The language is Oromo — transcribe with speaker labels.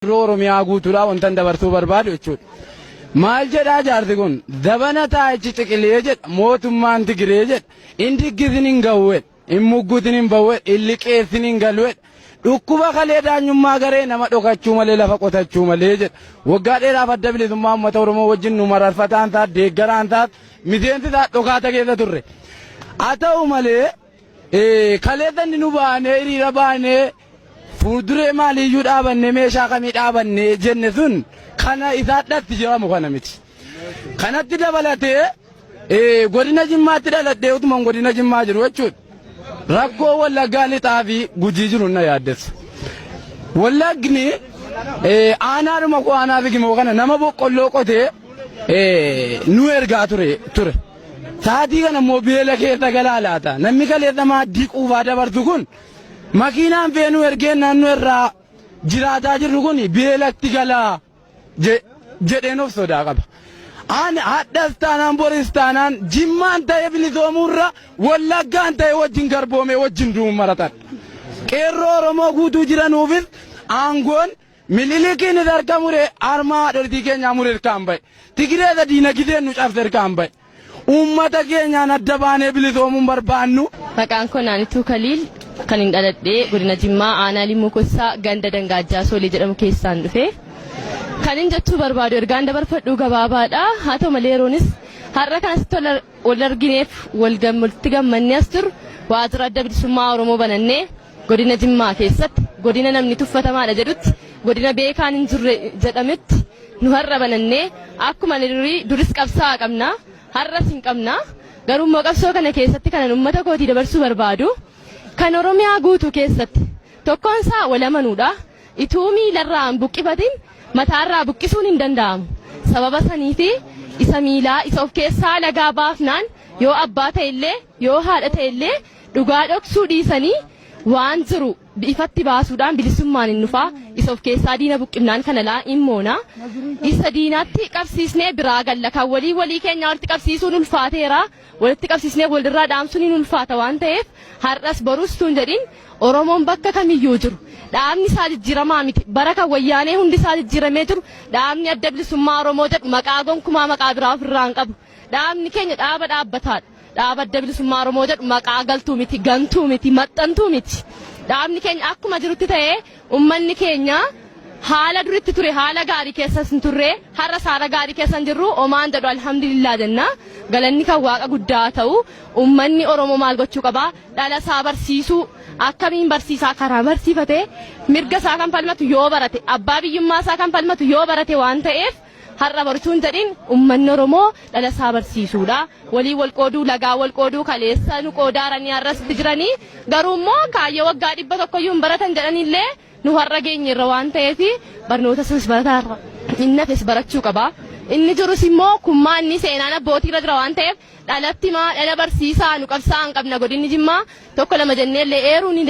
Speaker 1: Qeerroo Oromiyaa guutuudhaa wantan dabarsuu barbaadu jechuudha. Maal jedhaa jaarsi kun? Zabana taa'ichi ciqilee jedha, mootummaan Tigiree jedha, in diggisin hin ga'uwedha, in muggutin hin ba'uwedha, in liqeessin hin galuwedha. Dhukkuba kalee daanyummaa garee nama dhokachuu malee lafa qotachuu malee jedha. Waggaa dheeraaf adda bilisummaa uummata Oromoo wajjin nu mararfataan taat, deeggaraan taat, miseensi taat dhokaata keessa turre. Haa ta'u malee kaleessa inni nu baanee hiriira baanee fuulduree maaliiyyuu dhaabannee meeshaa kamii dhaabannee jenne sun kana isaadhatti jedhamu kana miti. Kanatti dabalatee godina Jimmaatti dhaladhee utuman godina Jimmaa jiru jechuudha. Rakkoo Wallaggaa lixaa fi Gujii jiru na yaaddessa. Wallagni aanaadhuma koo aanaa Bigimoo kana nama boqqolloo qotee nu ergaa ture. Sa'aatii kana immoo beela keessa galaa laata? Namni kaleessa maaddii quufaa dabarsu kun makiinaan feenuu ergee naannoo irraa jiraataa jirru kun beelatti galaa jedheen of sodaa qaba. Ani hadhas taanaan boris taanaan Jimmaan ta'ee bilisoomuurra Wallaggaan ta'ee wajjin garboomee wajjin du'uun maratadha. Qeerroo Oromoo guutuu jiranuufis aangoon Mililikiinis harka mure harma haadholtii keenyaa mure hirkaan ba'e. Tigireesa diinagideen nu cabse hirkaan ba'e. Uummata keenyaan adda baanee bilisoomuun barbaannu.
Speaker 2: Maqaan koo Naanituu Kaliil kan hin dhaladhee godina Jimmaa aanaa Limmuu Kossaa ganda Dangaajjaa Soolee jedhamu keessaan dhufe. Kan hin jechuu barbaadu ergaan dabarfadhu gabaabaadha. Haa ta'u malee yeroonis har'a kan asitti wal argineef wal walitti gammannee as turre waajjira adda bilisummaa Oromoo banannee Godina Jimmaa keessatti godina namni tuffatamaadha jedhutti, godina beekaan hin jirre jedhametti nu har'a banannee akkuma durii duris qabsaa'aa qabna, har'as hin qabna. Garuu immoo qabsoo kana keessatti kanan uummata kootii dabarsuu barbaadu kan Oromiyaa guutuu keessatti tokkoon isaa wal amanuudha. Ituu miilarraa hin buqqifatin mataarraa buqqisuun hin danda'amu. Sababa saniifi isa miilaa isa of keessaa lagaa baafnaan yoo abbaa ta'ellee yoo haadha ta'ellee Dhugaa dhoksuu dhiisanii waan jiru ifatti baasuudhaan bilisummaan in dhufa. Isa of keessaa diina buqqifnaan kana laa in moona. Isa diinatti qabsiisnee biraa galla. Kan walii walii keenyaa walitti qabsiisuun ulfaateera. Walitti qabsiisnee walirraa dhaamsuun in ulfaata waan ta'eef har'as borus tuun jedhin Oromoon bakka kamiyyuu jiru dhaabni isaa jijjiiramaa miti. Bara kan wayyaanee hundi isaa jijjiiramee jiru dhaabni adda bilisummaa Oromoo jedhu maqaa gonkumaa maqaa biraa ofirraa hin qabu. Dhaabni keenya dhaaba dhaabbataadha. Dhaaba Adda Bilisummaa Oromoo jedhu maqaa galtuu miti, gantuu miti, maxxantuu miti. Dhaabni keenya akkuma jirutti ta'ee ummanni keenya haala duritti ture haala gaarii keessas hin turre har'as haala gaarii keessa hin jirru omaan jedhu alhamdulillah jenna. Galanni kan waaqa guddaa ta'u ummanni Oromoo maal gochuu qaba? Dhala isaa barsiisuu akkamiin barsiisaa karaa barsiifate mirga isaa kan falmatu yoo barate abbaa biyyummaa isaa kan falmatu yoo barate waan ta'eef Har'a barchuu hin jedhin ummanni Oromoo dhala isaa barsiisuudha. Walii wal qooduu, lagaa wal qooduu, kaleessa nu qoodaaranii har'as itti jiranii. Garuu immoo kaayyoo waggaa 100 iyyuu hin baratan jedhaniillee nu har'a geenyeerra waan ta'eef barnoota sanas barataarra inni hafes barachuu qaba. Inni jirus immoo kummaa inni seenaan abbootiirra jira waan ta'eef dhalatti himaa, dhala barsiisaa, nu qabsaa'aa hin qabna godinni Jimmaa tokko lama jenneellee eeruu ni.